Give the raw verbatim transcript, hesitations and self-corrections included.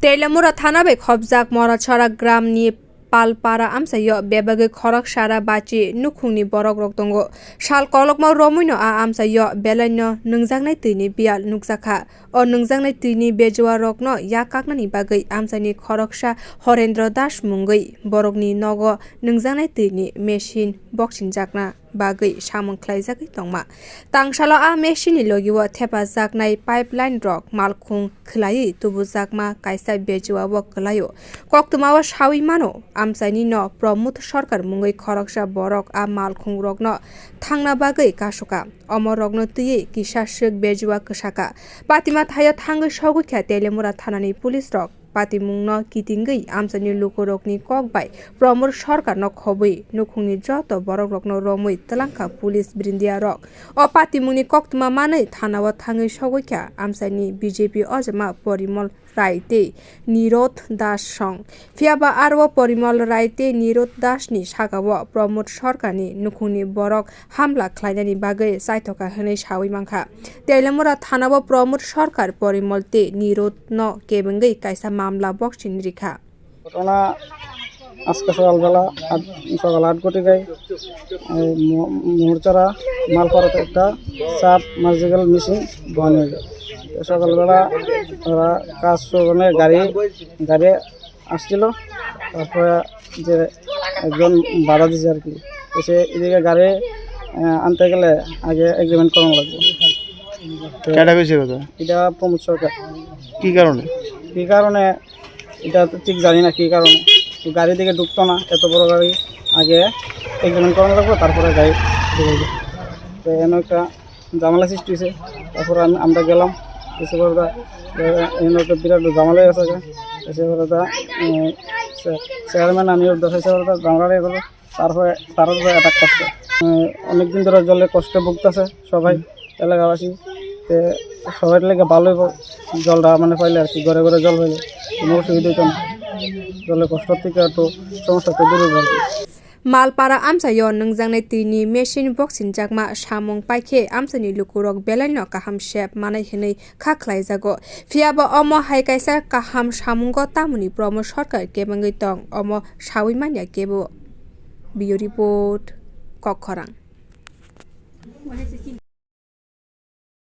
Teilamura thana bai khopjak Morachora gram ni Palpara amchaio bebagwi khoroksa ra bachi nukhungni borok rok tongo. Sal kolokma romwino a amchaio belaino nwngjaknai twini biyal nukjakha. O nwngjaknai twini bejua rokno yak kaknani bagwi amchaini khoroksa Horendra Das mungwi borokni nogo nwngjaknai twini machine boksinjakna bagwi samung khlaijagwi tongma. Tangsalo a machine ni logi o thepajaknai pipeline rok malkhung khwlaiwi tubujakma kaisa bejua o kwlaio. Koktwma o sawi mano, amchaini no Pramod Sarkar mungwi khoroksa borok a malkhung rokno thangna bagwi kasuka. Omo rokno twiwi kisa swk bejua kwsaka. Patima thaio thangwi sogwi kha Teliamura thanani police rok. Patimungno kitingwi amchaini lukurokni kok bai Pramod Sarkarno khobwi nukhungni joto borokrokno romwi twlangkha police brindiarok. O patimungni koktwma manwi thanao thangwi sogwi kha amchaini B J P ojama Porimol Rai tei Nirod Das song. Phiyaba aro Porimol Rai tei Nirod Das ni sakao Pramod Sarkarni nukhungni borok hamla khlainani bagwi chaithokha hwnwi sawi mankha. Teliamura thanao Pramod Sarkar, Porimol tei Nirod no kebengwi kaisa mamla boxing rikha. ঘটনা আজকে সকালবেলা আট, সকাল আট ঘটিকায় এই ম-, মোরচরা মালপাড়াতে একটা সাব মার্জিক্যাল মেশিন বন্ধ হয়ে যায়। তো সকালবেলা ওরা কাজ শুরু করে গাড়ি, গাড়ি আসছিল, তারপরে যে একজন বাধা দিছে আর কি। তো সে এদিকে গাড়ি, আহ, আনতে গেলে আগে এগ্রিমেন্ট করানো লাগবে। তো কেডা কইছে কথা? এটা প্রমোদ সরকার। কি কারণে? কি কারণে এটা তো ঠিক জানি না কি কারণে। তো গাড়ি দিকে ঢুকতো না, এত বড় গাড়ি, আগে এগ্রিমেন্ট করানো লাগবে, তারপরে গাড়ি ঢুকবে। তো এমন একটা ঝামেলা সৃষ্টি হয়েছে। তারপরে আমি, আমরা গেলাম, এসে পরে দা, এ, এমন একটা বিরাট ঝামেলা হয়ে গেছে। এসে পরে দা, এ, চে-, চেয়ারম্যান আমি উদ্ধার হয়েছে পরে দা, ঝামেলা হয়ে গেলো। তারপরে তারা তো অ্যাটাক করছে। এ, অনেকদিন ধরে জলে কষ্টে ভুগতেছে সবাই, এলাকাবাসী। তো সবার লেগে ভালো হইব, জলটা মানে পাইলে আর কি, ঘরে ঘরে জল পাইলে কোনো অসুবিধা হইতো না। জলের কষ্ট থেকে একটু সমস্যা তো দূর হইব আর কি। Malpara amchaio nwngjaknai twini machine boksinjakma samung paikhe amchaini lukurok belaino kaham sep manai hwnwi kha khlaijago. Phiyaba omo hai kaisa kaham samungo tamoni Pramod Sarkar kebengwi tong, omo sawi manya kebo. Bureau Report, Kokkhorang.